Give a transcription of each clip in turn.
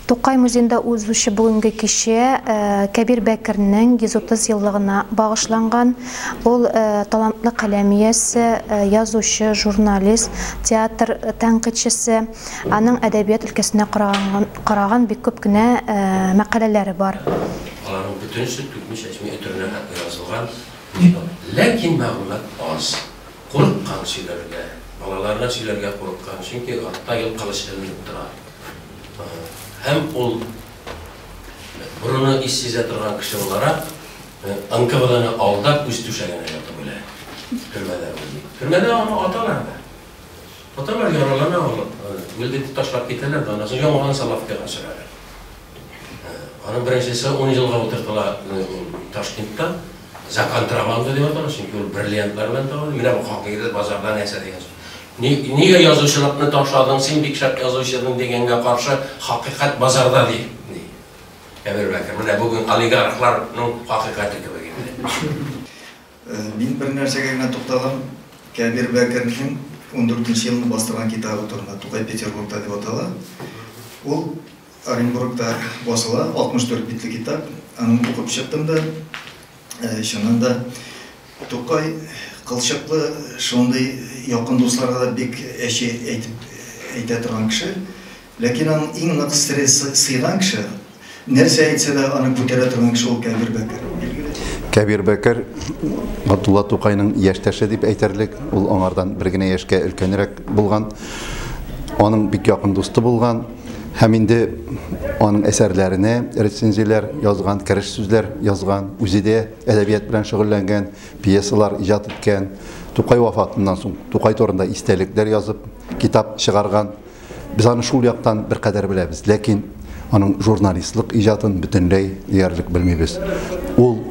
Тукай музеенда узучы бүгенге кичә Кәбир Бәкернең 130 еллыгына багышланган. Ул талантлы каләм иясе, язучы, журналист, театр тәнкыйтьчесе. Аның әдәбият өлкәсенә караган бик күп кенә мәкаләләре бар. Аларның бөтенесе түкми-чәчми өтеренә хәтле язылган. Ләкин мәгълүмат аз. Курыккан сөйләргә, балаларына сөйләргә курыккан, чөнки артта ел кылыч эленеп тора. Һәм ул борыны ис сизә торган кеше буларак, НКВДны алдап үз түшәгенә ятып үлә. Төрмәдә үлми. Төрмәдә аны аталар да. Аталар, яралана ул. Үлде дип ташлап китәләр дә, аннан соң яңадан Соловкига сөрәләр. Аның беренчесе 10 елга утыртыла Ташкентта. За контрабанда дип атала, чөнки ул бриллиантлар белән табылды. Менә бу хакыйкать базарда нәрсә дигән сүз. Нигә язучылыкны ташладың, син бик шәп язучы идең дигәнгә каршы хакыйкать базарда ди. Кәбир Бәкер. Менә бүген олигархларның хакыйкате кебек инде. Мин бер нәрсәгә генә тукталам. Кәбир Бәкернең 14 елны бастырган китабы турында, Тукай Петербургта дип атала. Ул Оренбургта басыла, 64 битле китап. Аны укып чыктым да, чыннан да Тукай кылчыклы, шундый якын дусларга да бик әче әйтеп әйтә торган кеше. Ләкин аның иң нык стресс сыйган кеше, нәрсә әйтсә дә аны күтәрә торган кеше ул Кәбир Бәкер. Билгеле. Кәбир Бәкер Габдулла Тукайның яшьтәше дип әйтерлек, ул аңардан бер генә яшькә өлкәнрәк булган. Аның бик якын дусты булган. Һәм инде аның әсәрләренә рецензияләр язган, кереш сүзләр язган, үзе дә әдәбият белән шөгыльләнгән, пьесалар иҗат иткән. Тукай вафатыннан соң Тукай турында истәлекләр язып, китап чыгарган. Без аны шул яктан беркадәр беләбез, ләкин аның журналистлык иҗатын бөтенләй диярлек белмибез. Ул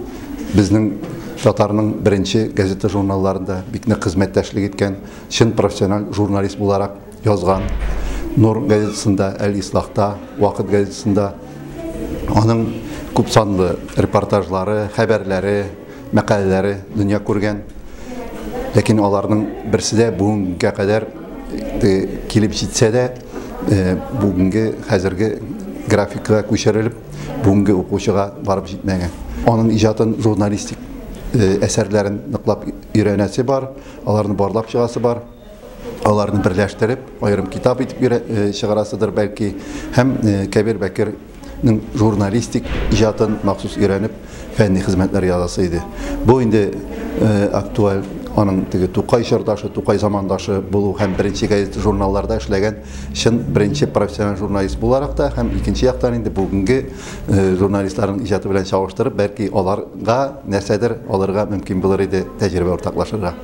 безнең татарның беренче газета-журналларында бик нык хезмәттәшлек иткән, чын профессиональ журналист буларак язган. Нур газетасында, Әл-Ислахта, Вакыт газетасында аның күпсанлы репортажлары, хәбәрләре, мәкаләләре дөнья күргән. Ләкин аларның берсе дә бүгенгә кадәр килеп җитсә дә, бүгенге хәзерге графикага күчерелеп, бүгенге укучыга барып җитмәгән. Аның иҗатын, журналистик әсәрләрен ныклап өйрәнәсе бар, аларны барлап чыгасы бар. Аларны берләштереп, аерым китап итеп чыгарасыдыр бәлки. Һәм Кәбир Бәкернең журналистик иҗатын махсус өйрәнеп, фәнни хезмәтләр язасы иде. Бу инде актуаль аның теге Тукай чордашы, Тукай замандашы булу һәм беренче газета журналларда эшләгән чын беренче профессиональ журналист буларак та, һәм икенче яктан инде бүгенге журналистларның иҗаты белән чагыштырып, бәлки аларга нәрсәдер алырга мөмкин булыр иде, тәҗрибә уртаклашырга.